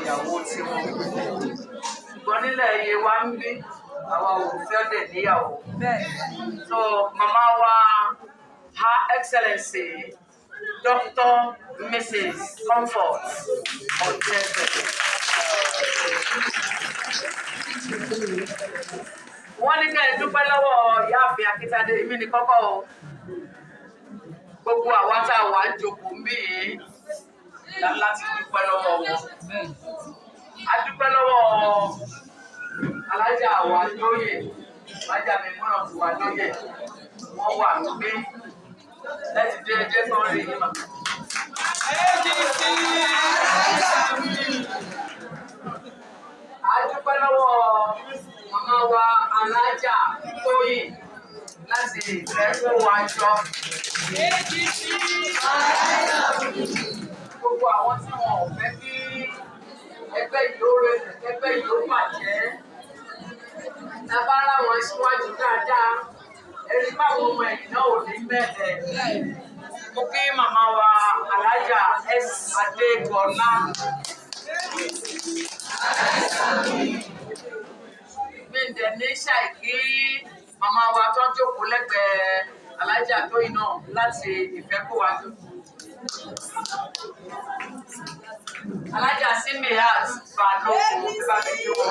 ìyàwó tiwọn. Ṣùgbọ́n nílẹ̀ Yewa ń bí, àwa ò fẹ́ dẹ̀ níyàwó. So màmá wa, Her Excellency Dr. Mrs. Comfort Ọ̀jẹ̀bẹ̀. Wọ́n ní ká ẹ dúpẹ́ lọ́wọ́ Ìyáàfin Akíntadé, èmi ní kọ́kọ́ o. Gbogbo àwa tá a wà ń jókòó ń bí yìí láti dúpẹ́ lọ́wọ́ wọn. A dúpẹ́ lọ́wọ́ Alájà wa lóyè, Alájà Mẹ́múnà wa lóyè, wọ́n wà níbí. Láti dé ẹjẹ́ tó ń rí yín mà. A dúpẹ́ lọ́wọ́ màmá wa Alájà Tóyìn láti ìfẹ́ kó wa jọ. Gbogbo àwọn tí wọn ò fẹ́ kí ẹgbẹ́ yìí ó rẹlẹ̀, ẹgbẹ́ yìí ó bàjẹ́. Tá a bá ráwọn síwájú dáadáa, ẹni báwọn ọmọ ẹ̀yìn náà ò ní mẹ́hẹ̀. Mo kí màmá wa Alájà S. Adégbọlá. Mi ń dẹ̀ ní ṣàìkí màmá wa tó ń jókòó lẹ́gbẹ̀ẹ́ Alájà Tóyìn náà láti Ìfẹ́kọ̀wájú. Alájà Simiat Balógun bá mi kí wọn.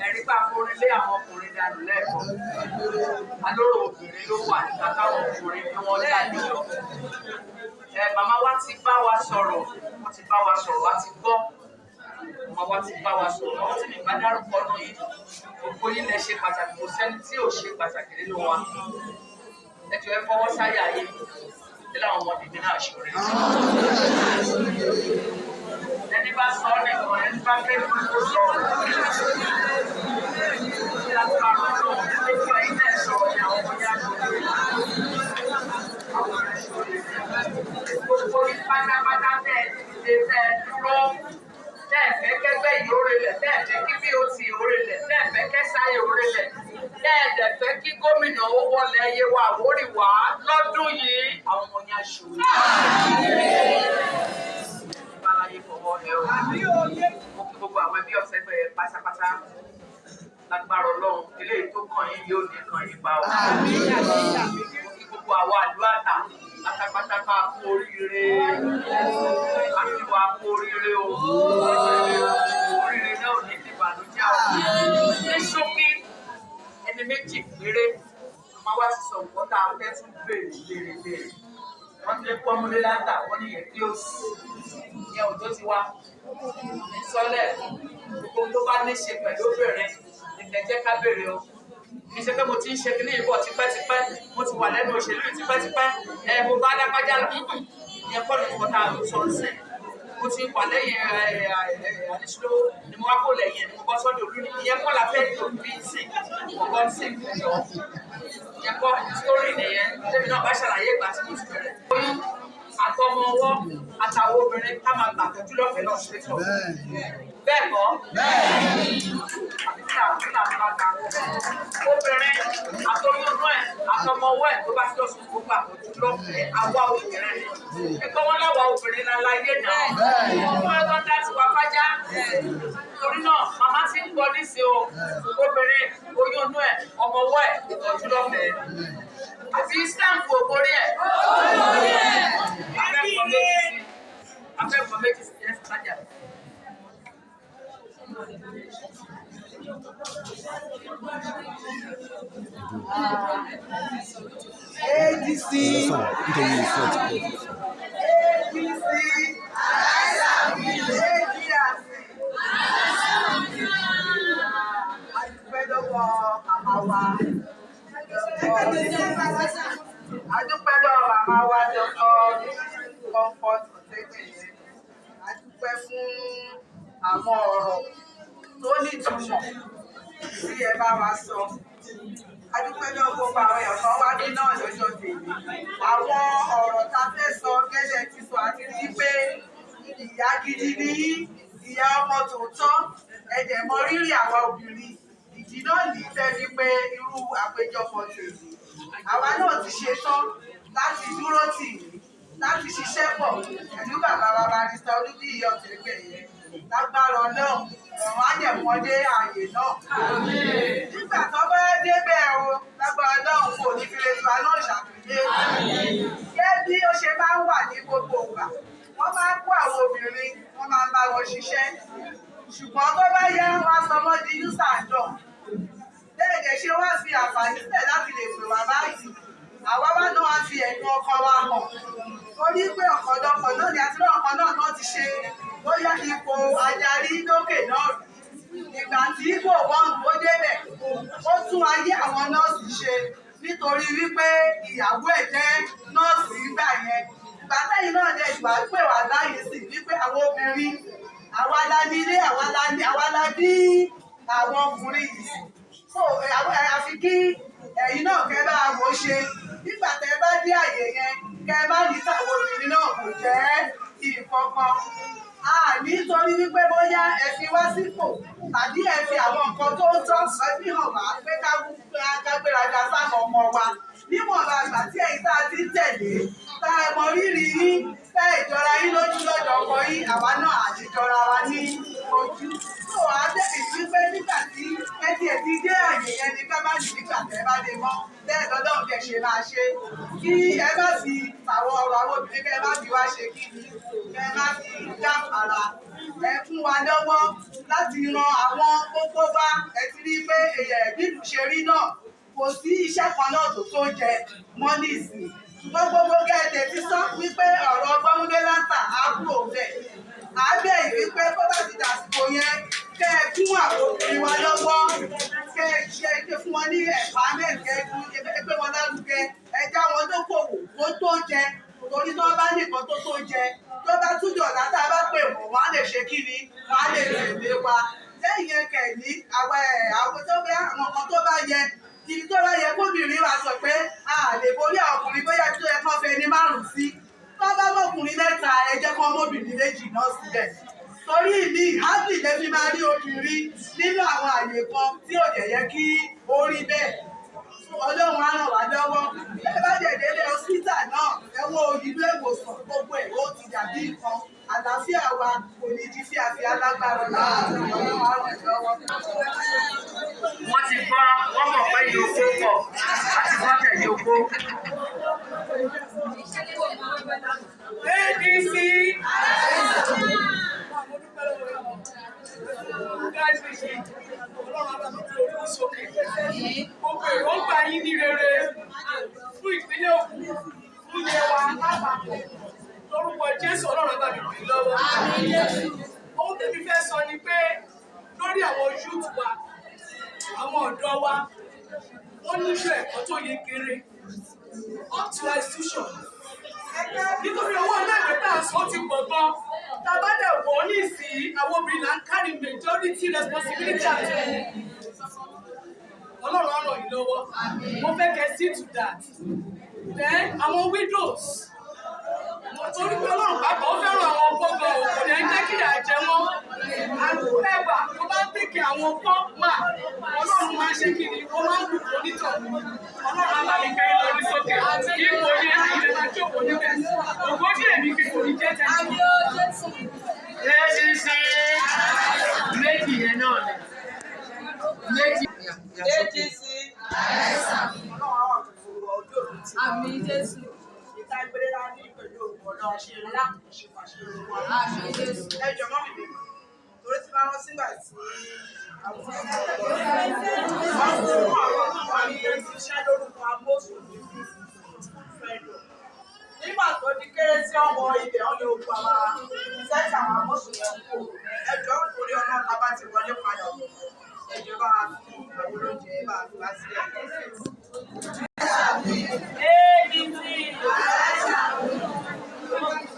Ẹ̀rí pa forin lé àwọn ọkùnrin dànù lẹ́ẹ̀kan. Alóró obìnrin ló wà níta káwọn ọkùnrin bí wọ́n jáde lọ. Ẹ màmá wa ti bá wa sọ̀rọ̀, wọ́n ti bá wa sọ̀rọ̀, wa ti gbọ́. Màmá wa ti bá wa sọ̀rọ̀, wọ́n ti mi bá dárúkọ nù yín. Gbogbo yín lẹ ṣe pàtàkì, kò sẹ́ni tí ò ṣe pàtàkì nínú wa. Ẹ jọ̀ọ́ ẹ fọwọ́ sáyà yín. Ẹ láwọn ọmọdé mi náà ṣọ̀rẹ́. Ẹni bá sọ ọ́ nìkan, ẹni bá fẹ́ kó sọ ọ́. Gbogbo yín pátápátá tẹ́ ẹ dìde tẹ́ ẹ dúró, tẹ́ ẹ fẹ́ kẹ́gbẹ́ yìí ó relẹ̀, tẹ́ ẹ fẹ́ kí BOT ó relẹ̀, tẹ́ ẹ fẹ́ kẹ́sáyé ó relẹ̀, tẹ́ ẹ dẹ̀ fẹ́ kí gómìnà ó wọlé Yewa Àwórì wá lọ́dún yìí, àwọn ọmọ yẹn aṣòro. Báláyé fọwọ́ ẹ o. Mo kí gbogbo àwọn ẹbí Ọ̀sẹ́gbẹ̀ pátápátá. Lágbára Ọlọ́run, eléyìí tó kàn yín yóò ní kàn yín pa o. Mo kí gbogbo àwa àlú àtà pátápátá pa kú oríire. A kí wa kú oríire o. Oríire náà ò ní dìbànújẹ́ o. Ní ṣókí, ẹni méjì péré máa wá sí sọ nǹkan tá a fẹ́ tún béèrè béèrè béèrè. Wọ́n ti lé pọ́nmúlé látà, wọ́n ní yẹn close. Ìyẹn ò tó ti wá. Sọ́lẹ̀ gbogbo tó bá ní ṣe pẹ̀lú obìnrin ní jẹ́ ká béèrè o. Kì í ṣe pé mo ti ń ṣe kíní ìbọ̀ tipẹ́tipẹ́, mo ti wà lẹ́nu òṣèlú yìí tipẹ́tipẹ́, ẹ mo bá lágbájá lọ, ìyẹn kọ́ ni nǹkan tá a sọ ń sìn. Mo ti wà lẹ́yìn Anísúlówó ni mo wá kó lẹ́yìn ni mo bọ́ sọ́dọ̀ Olú, ìyẹn kọ́ la fẹ́ lò bí sìn, for God's sake, jọ. Ìyẹn kọ́ story nìyẹn, tẹ́mi náà bá ṣàlàyé ìgbà tí mo ti bẹ̀rẹ̀. Oyún àtọmọ ọwọ́ àtàwọn obìnrin ká máa gbàtọ́jú lọ́fẹ̀ẹ́ náà ṣe tọ̀. Bẹ́ẹ̀ kọ́. Obìnrin àtọyún inú ẹ̀ àtọmọ ọwọ́ ẹ̀ tó bá ti lọ́sùn kó gbàtọ́jú lọ́fẹ̀ẹ́ àwa obìnrin. Ẹ̀gbọ́n wọn láwa obìnrin la láyé náà. Wọ́n lọ dá tiwa fájá. Torí náà, màmá ti ń gbọ́ nísìn o. Obìnrin oyún inú ẹ̀ ọmọ ọwọ́ ẹ̀ ìtọ́jú lọ́fẹ̀ẹ́. Àti Islam kò borí ẹ̀. Akẹ́kọ̀ọ́ méjì sí ẹ̀ sájà. ADC. ADC. ADC. A dúpẹ́ lọ́wọ́ màmá wa. A dúpẹ́ lọ́wọ́ màmá wa Dr. Comfort Ọ̀tẹ́gbẹ̀yẹ. A dúpẹ́ fún àwọn ọ̀rọ̀ tó nítumọ̀ tí ẹ bá wa sọ. A dúpẹ́ lọ́wọ́ gbogbo àwọn èèyàn kan wá ní náà lọ́jọ́ tèmi. Àwọn ọ̀rọ̀ tá a fẹ́ sọ gẹ́gẹ́ ti sọ àti rí pé ìyá gidi ni yín, ìyá ọmọ tòótọ́, ẹ dẹ̀ mọ rírì àwa obìnrin. Ìdí náà ní tẹ́ fi pé irú àpéjọpọ̀ tèmi. Àwa náà ti ṣetán láti dúró tì yín. Láti ṣiṣẹ́ pọ̀ pẹ̀lú bàbá wa, Barrister Olúbíyì Ọ̀tẹ́gbẹ̀yẹ. Lágbára Ọlọ́run, ọ̀run á dẹ̀ mú wọn dé ààyè náà. Nígbà tó bá débẹ̀ o, lágbára Ọlọ́run, kò ní fi lè tiwa náà ṣàpèlé. Gẹ́gẹ́ bí ó ṣe máa ń wà ní gbogbo ìgbà, wọ́n máa ń kó àwọn obìnrin, wọ́n máa ń bá wọn ṣiṣẹ́. Ṣùgbọ́n tó bá yá, wọ́n á sọ wọ́n di user and done. Bẹ́ẹ̀ dẹ̀ ṣe wá fi àǹfààní sílẹ̀ láti lè pè wá báyìí. Àwa wá náà á fi ẹ̀dùn ọkàn wa hàn. Torí pé ọ̀pọ̀lọpọ̀ náà ni àti lọ́kàn náà náà ti ṣe bóyá ipò adarí lókè náà rí. Ìgbà tí kò wọ́n ó débẹ̀, ó tún ayé àwọn nọ́ọ̀sì ṣe nítorí wípé ìyàwó ẹ̀ jẹ́ nọ́ọ̀sì nígbà yẹn. Ìgbà tẹ́yìn náà dẹ̀ ìgbà pè wá láyé sí wípé àwọn obìnrin, àwa la ní ilé, àwa la ní, àwa la bí àwọn ọkùnrin yìí. So àwọn àfi kí ẹ̀yin náà kẹ́ bá wò ó ṣe. Nígbà tẹ́ bá dé àyè yẹn, kẹ́ bá ní tàwọn obìnrin náà kò jẹ́ ìkankan. A nítorí wípé bóyá ẹ fi wá sípò tàbí ẹ fi àwọn nǹkan tó tọ́ ẹ fi hàn wá pé ká gbéraga sáwọn ọmọ wa. Níwọ̀nba àgbà tí ẹ̀yin tá a ti ń tẹ̀lé, tá ẹ mọ rírì yín, tá ìjọra yín lójú lọ́dọ̀ ọkọ yín, àwa náà àtijọ́ra wa ní ojú. So a bẹ̀rẹ̀ wípé nígbà tí ẹ tiẹ̀ ti dé àyè yẹn ni ká má ní nígbà tẹ́ bá dé mọ́. Bẹ́ẹ̀ lọ́dọ̀ kẹ́ ṣe máa ṣe. Kí ẹ má fi àwọn ọ̀rọ̀ àwọn obìnrin, kẹ́ ẹ má fi wá ṣe kí ni, kẹ́ ẹ má fi dáfara. Ẹ fún wa lọ́wọ́ láti ran àwọn gbogbo wa. Ẹ ti rí pé èèyàn ìbílù ṣe rí náà. Kò sí iṣẹ́ kan náà tó tó jẹ mọ́ ní ìsìn. Ṣùgbọ́n gbogbo gẹ̀ẹ́tẹ̀ ti sọ wípé ọ̀rọ̀ gbọ́múlé láǹtà á kúrò bẹ́ẹ̀. À á bẹ̀ yìí wípé kó bá ti dàsìkò yẹn, kẹ́ ẹ kún àwọn obìnrin wa lọ́wọ́, kẹ́ ẹ ṣe ẹ fún wọn ní empowerment, kẹ́ ẹ kún ẹ gbé wọn lárugẹ, ẹ já wọn lókòwò kó tó jẹ. Torí tó bá ní nǹkan tó tó jẹ, tó bá tún dọ̀là tá a bá pè wọ́n, wọ́n á lè ṣe kí ni, wọ́n á lè tẹ̀lé wa. Lẹ́yìn yẹn kẹ̀ ní àwọn ẹ̀ àwọn tó bá àwọn nǹkan tó bá yẹ, ibi tó bá yẹ kóbìnrin wa sọ pé a lè borí àwọn ọkùnrin, bóyá tó yẹ kán fẹ́ ní márùn-ún sí. Tó bá mọ́kùnrin mẹ́ta, ẹ jẹ́ kán mọ́bìnrin méjì náà síbẹ̀. Torí mi, hardly lè fi máa rí obìnrin nínú àwọn àyè kan tí ò dẹ̀ yẹ kí ó rí bẹ́ẹ̀. Ọlọ́run á ràn wá lọ́wọ́. Ẹ bá dẹ̀ délé hospital náà, ẹ wo ilé ìwòsàn, gbogbo ẹ̀ ó ti dàbí nǹkan. Àlàáfíà wa kò ní di fíafíà lágbára náà. Ọlọ́run á ràn lọ́wọ́. Wọ́n ti gbọ́, wọ́n mọ̀ pé ní oko pọ̀ àti gbọ́ tẹ̀lé oko. ADC. Ọlọ́run á bá mi gbé orí sókè. Gbogbo èròǹgbà yín ní rere fún ìpínlẹ̀ Ògùn, fún Yewa lápapọ̀. Lórúkọ Jésù, Ọlọ́run á bá mi ràn yín lọ́wọ́. Ohun tẹ́mi fẹ́ sọ ni pé lórí àwọn youth wa, àwọn ọ̀dọ́ wa, wọ́n nílò ẹ̀kọ́ tó yẹ kéré up to institution, nítorí owó iléèwé tá à ń sọ ti pọ̀ gan. Tá a bá dẹ̀ wọ̀ ọ́ ní ìsìn, àwọn obìnrin là ń carry majority responsibility àti Ọlọ́run á ràn yín lọ́wọ́. Mo fẹ́ kẹ́ see to that. Then àwọn widows, mo torí pé Ọlọ́run pàápàá ó fẹ́ràn àwọn opó gan o, kò ní jẹ́ kí ìyà jẹ wọ́n. And whoever tó bá ń tèkè àwọn opó mà, Ọlọ́run máa ń ṣe kí ni, ó máa ń bùkún onítọ̀hún. Ọlọ́run á bá mi kẹ́ lórí sókè. Ipò yẹn, ilẹ̀ máa jókòó níbẹ̀. Ògbó díẹ̀ mi kí kò ní jẹ́ tẹ̀lé. ADC méjì yẹn náà ni méjì. ADC. Ọlọ́run á wà pẹ̀lú ọjọ́ òní tí Àmín Jésù. ìta ìgbéra ní pẹ̀lú ògùn Ọlọ́run ṣe alákòóso pàṣẹ olúwa. Àmín Jésù. Ẹ jọ̀ọ́ mọ́ mi, torí tí máa rántí nígbà tí àwọn ọmọ wọ́n fún àwọn ọmọ ní iṣẹ́ lórúkọ amósùn ní fẹ́lò. Nígbà tó di kérésì, ọmọ ibẹ̀ wọ́n yóò gba sẹ́ẹ̀tì àwọn amósùn yẹn kú. Ẹ jọ̀ọ́, torí ọ̀nà tá a bá ti wọlé padà, ẹ jọ̀ọ́, bá wa fi àwọn olóúnjẹ bá wa fi wá sílẹ̀. ADC.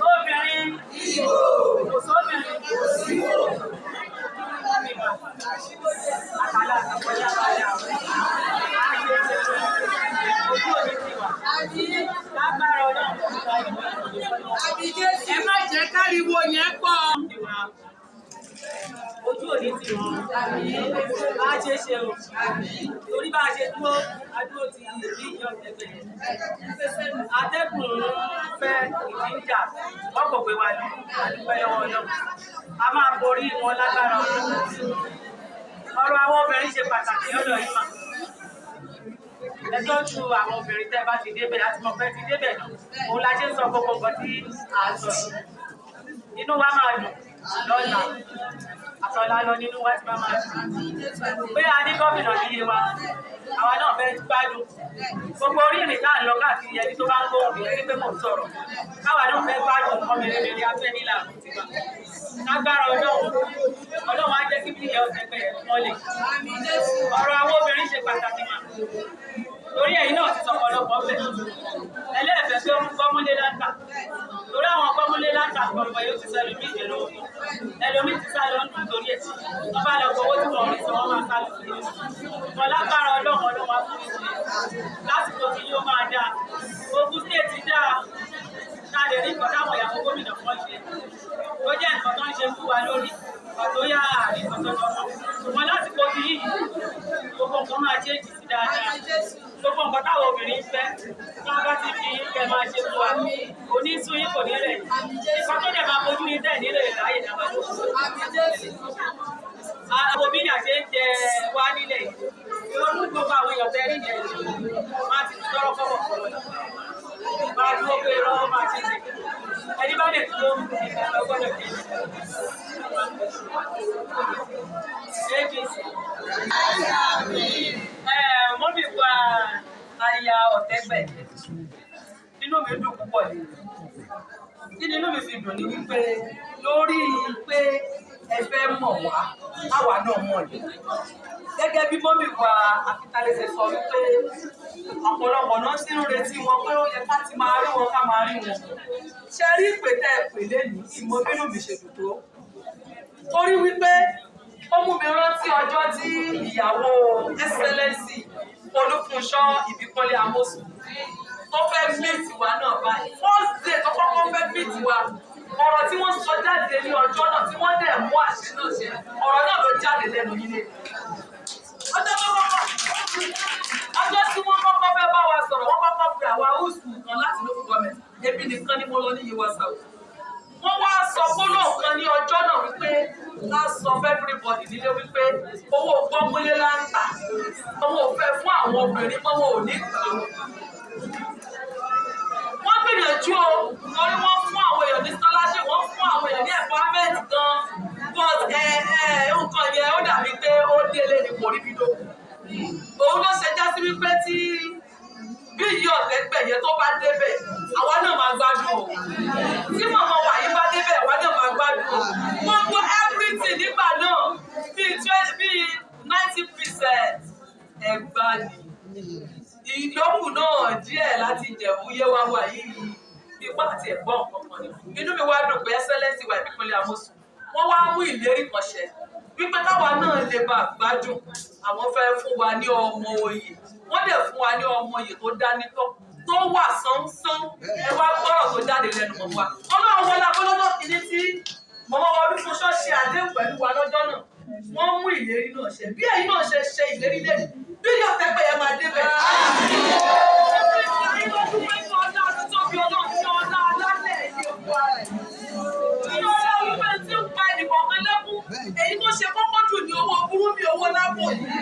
Obìnrin. Kò sóbìnrin. Àkàlà àkọjá balẹ̀ àwọn. Ojú òní ti wà. Lágbára Ọlọ́run kò ní bá ìwé Àmín Jésù. Ẹ má jẹ́ káriwo yẹn pọ̀. Ojú òní. òní tì wọ́n. Bá a ṣe ṣe o. Torí bá a ṣe dúró, a dúró ti ìlú ìjọ ìtẹ́gbẹ̀ yẹn. Atẹ́gùn ń fẹ́ ìdí ń jà, wọ́n kò gbé wa lọ, a dúpẹ́ lọ́wọ́ Ọlọ́run. A máa borí wọn lágbára Ọlọ́run. Ọ̀rọ̀ àwọn obìnrin ṣe pàtàkì lọ́dọ̀ yìí mà. Ẹ tọ́jú àwọn obìnrin tẹ́ bá ti débẹ̀ láti mọ̀ pé ti débẹ̀ náà. Òun la ṣe ń sọ gbogbo nǹkan tí à ń sọ yìí. Inú wa máa dùn lọ́la. Àtọ̀lá lọ nínú wa ti máa dùn. Pé a ní gómìnà nílé wa, àwa náà fẹ́ gbádùn. Gbogbo orí ìrìn tá à ń lọ káàkiri ẹni tó bá ń gbóhùn mi ẹni pé mò ń sọ̀rọ̀. Káwa náà fẹ́ gbádùn nǹkan mèremère afẹ́ nílà tiwa. Lágbára Ọlọ́run, Ọlọ́run á jẹ́ kí bí ìyá ọ̀sẹ̀ pẹ̀ mọ́lẹ̀. Ọ̀rọ̀ àwọn obìnrin ṣe pàtàkì mà. Torí ẹ̀yin náà ti sọ ọ̀pọ̀lọpọ̀ bẹ̀. Ẹlẹ́ẹ̀fẹ́ pé ó ń gbọ́múlé láńtà. Torí àwọn gbọ́múlé láńtà gbọ̀ngbọ̀ yóò ti sọ ẹlòmíì dèrò oko. Ẹlòmíì ti sá lọ ń dùn torí ẹ̀. Wọ́n bá lọ gbowó tí wọ́n rí sọ wọ́n máa sá lọ sí ilé. Ṣùgbọ́n lágbára Ọlọ́run, Ọlọ́run á fún yín ṣe. Lásìkò tí yóò máa dáa. Ogun State dáa. Tá a lè rí nǹkan táwọn ìyàwó gómìnà kan ṣe. Ó jẹ́ nǹkan tó ń ṣe fún wa lórí. Pàtó yá àrí nǹkan tó jọ mọ́. Ṣùgbọ́n lásìkò tí yìí, gbogbo nǹkan máa change sí dáadáa. Gbogbo nǹkan táwọn obìnrin ń fẹ́, tí wọ́n bá ti fi kẹ́ máa ṣe fún wa. Kò ní sú yín, kò ní rẹ̀ yín. Nǹkan tó dẹ̀ máa fojú yín tẹ̀ nílé ráyè náà wá lóko. Àwọn bí ìyà ṣe ń jẹ wá nílẹ̀ yìí. Olú gbogbo àwọn èèyàn tẹ́ rí yẹn máa ti fi tọ́rọ́ kọ́bọ̀ fún wọn. Máa dúró pé irọ́ máa ṣe ṣe. Ẹni bá lè dúró, ìgbà gbọ́dọ̀ dé. APC. Mo fi pa aya Ọ̀tẹ́gbẹ̀. Inú mi dùn púpọ̀ ni. Kí ni inú mi fi dùn ni wípé lórí pé ẹ fẹ́ mọ̀ wá, àwa náà mọ̀ ní. Gẹ́gẹ́ bí mọ́mì wa Akíntálé ṣe sọ wípé ọ̀pọ̀lọpọ̀ náà ti ń retí wọn pé ó yẹ ká ti máa rí wọn ká máa rí wọn. Ṣé rí ìpè tẹ́ ẹ pè lénìí, ìmọ̀ bínú mi ṣe dùn tó. Torí wípé ó mú mi rántí ọjọ́ tí ìyàwó Excellency Olúfunṣọ́ Ìbíkọ́lé Amósùn tó fẹ́ meet wa náà báyìí. First day tó kọ́kọ́ fẹ́ meet wa, ọ̀rọ̀ tí wọ́n sọ jáde ní ọjọ́ náà tí wọ́n dẹ̀ mú àṣẹ náà ṣe, ọ̀rọ̀ náà ló jáde lẹ́nu yín lé. Ọjọ́ tí wọ́n kọ́kọ́ fẹ́ bá wa sọ̀rọ̀, wọ́n kọ́kọ́ pe àwa húùsù kan láti local government. Èmi nìkan ni mo lọ ní Yewa South. Wọ́n wá sọ gbólóhùn kan ní ọjọ́ náà wípé ká sọ fún everybody nílé wípé owó gbọ́múlé láńtà, owó fẹ́ fún àwọn obìnrin mọ́ wọn ò ní gbà. Wọ́n gbìyànjú o, torí wọ́n fún àwọn èèyàn ní scholarship, wọ́n fún àwọn èèyàn ní empowerment gan. But nǹkan yẹn ó dàbí pé ó délé ni kò rí bí dókun. Òun ló ṣe já sí wípé tí bí ìyá Ọ̀tẹ́gbẹ̀ yẹn tó bá débẹ̀, àwa náà máa gbádùn o. Tí màmá wa yìí bá débẹ̀, àwa náà máa gbádùn o. Gbogbo everything nígbà náà bíi 90% ẹ̀gbá ni. Ìyókù náà díẹ̀ láti Ìjẹ̀bú Yéwá wà yìí ipá àti ẹ̀gbọ́n kankan ni. Inú mi wá dùn pé Excellency wa Ìbíkúnlé Amósùn. Wọ́n wá mú ìlérí kan ṣẹ wípé káwa náà lè bá gbádùn. Àwọn fẹ́ fún wa ní ọmọ oyè. Wọ́n dẹ̀ fún wa ní ọmọ oyè tó dánítọ́, tó wà sánsán. Ẹ wá gbọ́rọ̀ tó jáde lẹ́nu mọ̀ wa. Ọlọ́run wọlé abọ́lọ́dọ́ kìíní tí mọ̀mọ́ wa Olúfunṣọ́ ṣe àdéhùn pẹ̀lú wa lọ́jọ́ náà. Wọ́n mú ìlérí náà ṣẹ. Bí ẹ̀yin náà ṣe ṣe ìlérí lẹ́nu, bí yóò fẹ́ pé ẹ máa débẹ̀. Èyí tó ṣe kọ́kọ́ jù ní owó burú bí owó lápò yìí.